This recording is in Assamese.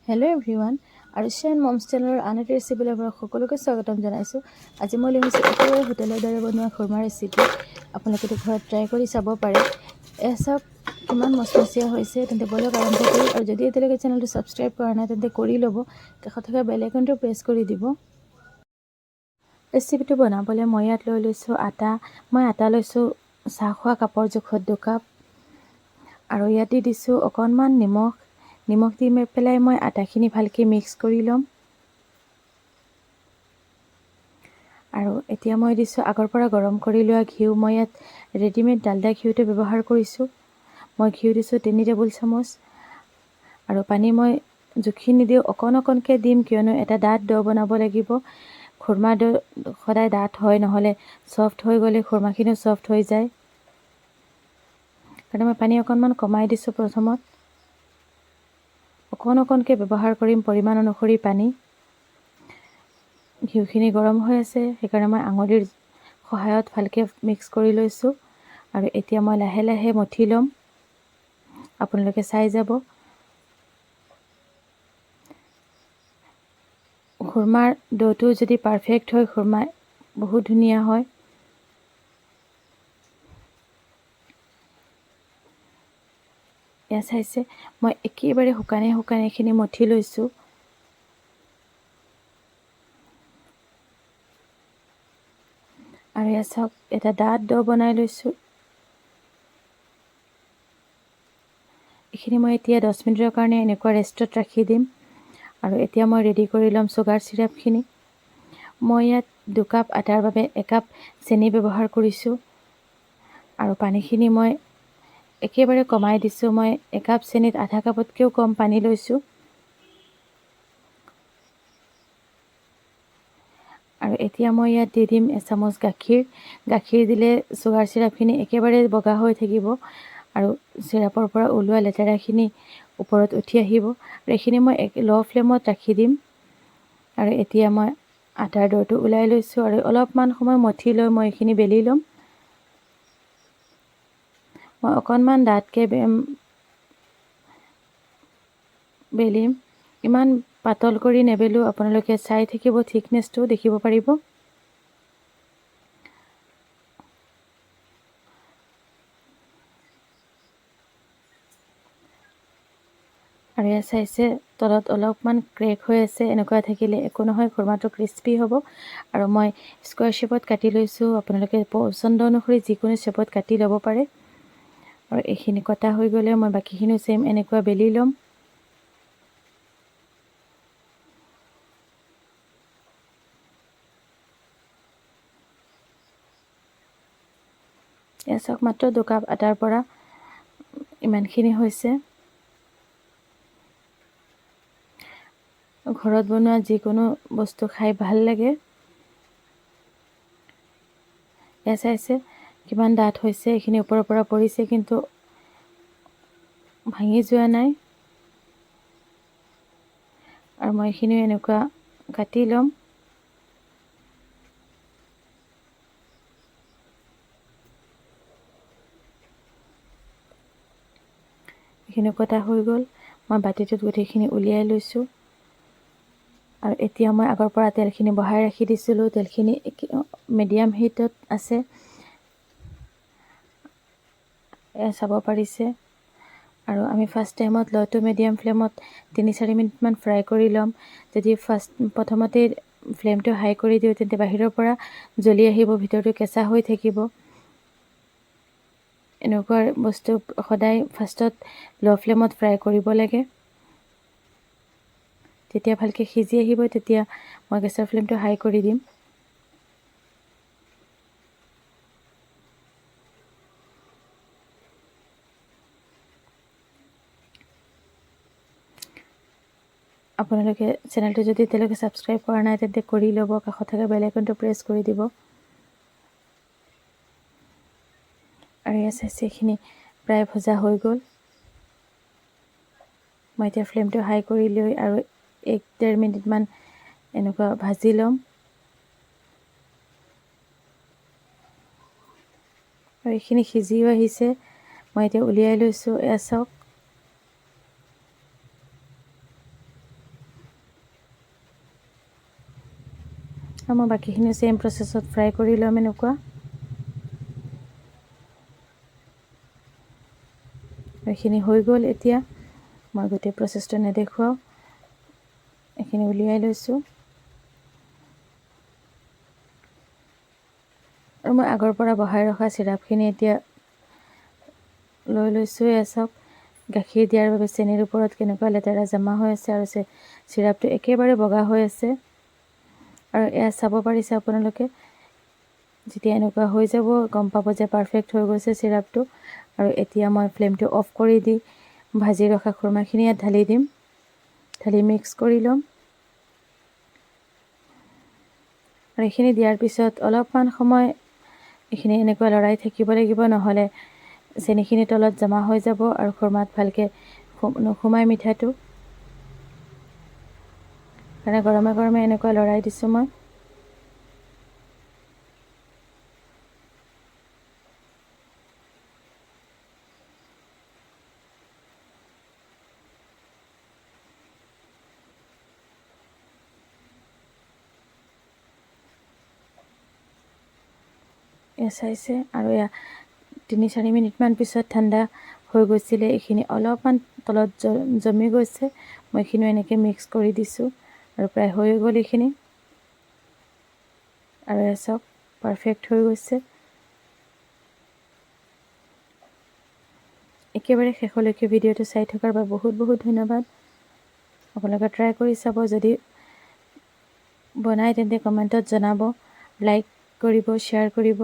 হেল্ল' এভৰিৱান, আৰুষি এণ্ড মমছ চেনেলৰ আন এটি ৰেচিপিলৈ আপোনালোক সকলোকে স্বাগতম জনাইছোঁ। আজি মই লৈ আহিছোঁ একেবাৰে হোটেলৰ দৰে বনোৱা খুৰমা ৰেচিপি। আপোনালোকে ঘৰত ট্ৰাই কৰি চাব পাৰে। এয়া চাওক কিমান মচমচীয়া হৈছে। তেন্তে ব'লক আৰম্ভ কৰোঁ। আৰু যদি এতিয়ালৈকে চেনেলটো ছাবস্ক্ৰাইব কৰা নাই, তেন্তে কৰি ল'ব, কাষত থকা বেল আইকনটো প্ৰেছ কৰি দিব। ৰেচিপিটো বনাবলৈ মই ইয়াত লৈ লৈছোঁ আটা। মই আটা লৈছোঁ চাহ খোৱা কাপৰ জোখত 2 কাপ আৰু ইয়াত দি দিছোঁ অকণমান নিমখ। নিমখ দি পেলাই মই আটাখিনি ভালকৈ মিক্স কৰি ল'ম। আৰু এতিয়া মই দিছোঁ আগৰ পৰা গৰম কৰি লোৱা ঘিউ। মই ইয়াত ৰেডিমেড ডালডা ঘিউটো ব্যৱহাৰ কৰিছোঁ। মই ঘিউ দিছোঁ 3 টেবুল চামুচ। আৰু পানী মই জুখি নিদিওঁ, অকণ অকণকৈ দিম, কিয়নো এটা ডাঠ ড' বনাব লাগিব। খুৰমা ড' সদায় ডাঠ হয়, নহ'লে ছফ্ট হৈ গ'লে খুৰমাখিনিও ছফ্ট হৈ যায়। কাৰণে মই পানী অকণমান কমাই দিছোঁ। প্ৰথমত অকণ অকণকৈ ব্যৱহাৰ কৰিম পৰিমাণ অনুসৰি পানী। ঘিউখিনি গৰম হৈ আছে, সেইকাৰণে মই আঙুলিৰ সহায়ত ভালকৈ মিক্স কৰি লৈছোঁ। আৰু এতিয়া মই লাহে লাহে মঠি ল'ম, আপোনালোকে চাই যাব। খুৰমাৰ ড'টো যদি পাৰফেক্ট হয়, খুৰমা বহুত ধুনীয়া হয়। এয়া চাইছে, মই একেবাৰে শুকানে শুকানে এইখিনি মঠি লৈছোঁ। আৰু এয়া চাওক, এটা ডাঠ ড' বনাই লৈছোঁ। এইখিনি মই এতিয়া 10 মিনিটৰ কাৰণে এনেকুৱা ৰেষ্টত ৰাখি দিম। আৰু এতিয়া মই ৰেডি কৰি ল'ম চুগাৰ চিৰাপখিনি। মই ইয়াত 2 কাপ আটাৰ বাবে 1 কাপ চেনি ব্যৱহাৰ কৰিছোঁ আৰু পানীখিনি মই একেবাৰে কমাই দিছোঁ। মই 1 কাপ চেনিত আধা কাপতকৈও কম পানী লৈছোঁ। আৰু এতিয়া মই ইয়াত দি দিম এচামুচ গাখীৰ। গাখীৰ দিলে চুগাৰ চিৰাপখিনি একেবাৰে বগা হৈ থাকিব আৰু চিৰাপৰ পৰা ওলোৱা লেতেৰাখিনি ওপৰত উঠি আহিব। আৰু এইখিনি মই ল' ফ্লেমত ৰাখি দিম। আৰু এতিয়া মই আটাৰ ড'টো ওলাই লৈছোঁ আৰু অলপমান সময় মঠি লৈ মই এইখিনি বেলি ল'ম। মই অকণমান ডাঠকৈ বেলিম, ইমান পাতল কৰি নেবেলোঁ। আপোনালোকে চাই থাকিব, থিকনেছটো দেখিব পাৰিব। আৰু এয়া চাইছে, তলত অলপমান ক্ৰেক হৈ আছে। এনেকুৱা থাকিলে একো নহয়, খুৰমাটো ক্ৰিস্পি হ'ব। আৰু মই স্কুৱাৰ শ্বেপত কাটি লৈছোঁ, আপোনালোকে পচন্দ অনুসৰি যিকোনো শ্বেপত কাটি ল'ব পাৰে। আৰু এইখিনি কটা হৈ গ'লে মই বাকীখিনিও ছেইম এনেকুৱা বেলি ল'ম। এয়া চাওক, মাত্ৰ 2 কাপ আটাৰ পৰা ইমানখিনি হৈছে। ঘৰত বনোৱা যিকোনো বস্তু খাই ভাল লাগে। এয়া চাইছে কিমান ডাঠ হৈছে। এইখিনি ওপৰৰ পৰা পৰিছে, কিন্তু ভাঙি যোৱা নাই। আৰু মই এইখিনিও এনেকুৱা কাটি ল'ম। এইখিনি কটা হৈ গ'ল। মই বাতিটোত গোটেইখিনি উলিয়াই লৈছোঁ। আৰু এতিয়া মই আগৰ পৰা তেলখিনি বহাই ৰাখি দিছিলোঁ। তেলখিনি মিডিয়াম হিটত আছে, এয়া চাব পাৰিছে। আৰু আমি ফাৰ্ষ্ট টাইমত ল' টু মিডিয়াম ফ্লেমত 3-4 মিনিটমান ফ্ৰাই কৰি ল'ম। যদি প্ৰথমতেই ফ্লেমটো হাই কৰি দিওঁ, তেন্তে বাহিৰৰ পৰা জ্বলি আহিব, ভিতৰটো কেঁচা হৈ থাকিব। এনেকুৱা বস্তু সদায় ফাৰ্ষ্টত ল' ফ্লেমত ফ্ৰাই কৰিব লাগে। তেতিয়া ভালকৈ সিজি আহিব, তেতিয়া মই গেছৰ ফ্লেমটো হাই কৰি দিম। আপোনালোকে চেনেলটো যদি এতিয়ালৈকে ছাবস্ক্ৰাইব কৰা নাই, তেন্তে কৰি ল'ব, কাষত থকা বেল আইকনটো প্ৰেছ কৰি দিব। আৰু এয়া চাইছে, এইখিনি প্ৰায় ভজা হৈ গ'ল। মই এতিয়া ফ্লেমটো হাই কৰি লৈ আৰু 1-1.5 মিনিটমান এনেকুৱা ভাজি ল'ম। আৰু এইখিনি সিজিও আহিছে। মই এতিয়া উলিয়াই লৈছোঁ। এয়া চাওক। আৰু মই বাকীখিনি ছেইম প্ৰচেছত ফ্ৰাই কৰি ল'ম এনেকুৱা। এইখিনি হৈ গ'ল। এতিয়া মই গোটেই প্ৰচেছটো নেদেখুৱাওঁ, এইখিনি উলিয়াই লৈছোঁ। আৰু মই আগৰ পৰা বহাই ৰখা চিৰাপখিনি এতিয়া লৈ লৈছোঁ। এয়া চাওক, গাখীৰ দিয়াৰ বাবে চেনিৰ ওপৰত কেনেকুৱা লেতেৰা জমা হৈ আছে আৰু চিৰাপটো একেবাৰে বগা হৈ আছে। আৰু এয়া চাব পাৰিছে আপোনালোকে, যেতিয়া এনেকুৱা হৈ যাব গম পাব যে পাৰফেক্ট হৈ গৈছে চিৰাপটো। আৰু এতিয়া মই ফ্লেমটো অফ কৰি দি ভাজি ৰখা খুৰমাখিনি ইয়াত ঢালি দিম, ঢালি মিক্স কৰি ল'ম। আৰু এইখিনি দিয়াৰ পিছত অলপমান সময় এইখিনি এনেকুৱা লৰাই থাকিব লাগিব, নহ'লে চেনিখিনি তলত জমা হৈ যাব আৰু খুৰমাত ভালকৈ নোসোমাই মিঠাটো। সেইকাৰণে গৰমে গৰমে এনেকুৱা লৰাই দিছোঁ মই। এয়া চাইছে। আৰু এয়া 3-4 মিনিটমান পিছত ঠাণ্ডা হৈ গৈছিলে, এইখিনি অলপমান তলত জমি গৈছে। মই এইখিনিও এনেকৈ মিক্স কৰি দিছোঁ আৰু প্ৰায় হৈ গ'ল এইখিনি। আৰু এয়া চাওক, পাৰফেক্ট হৈ গৈছে। একেবাৰে শেষলৈকে ভিডিঅ'টো চাই থকাৰ বাবে বহুত বহুত ধন্যবাদ। আপোনালোকে ট্ৰাই কৰি চাব, যদি বনায় তেন্তে কমেণ্টত জনাব, লাইক কৰিব, শ্বেয়াৰ কৰিব।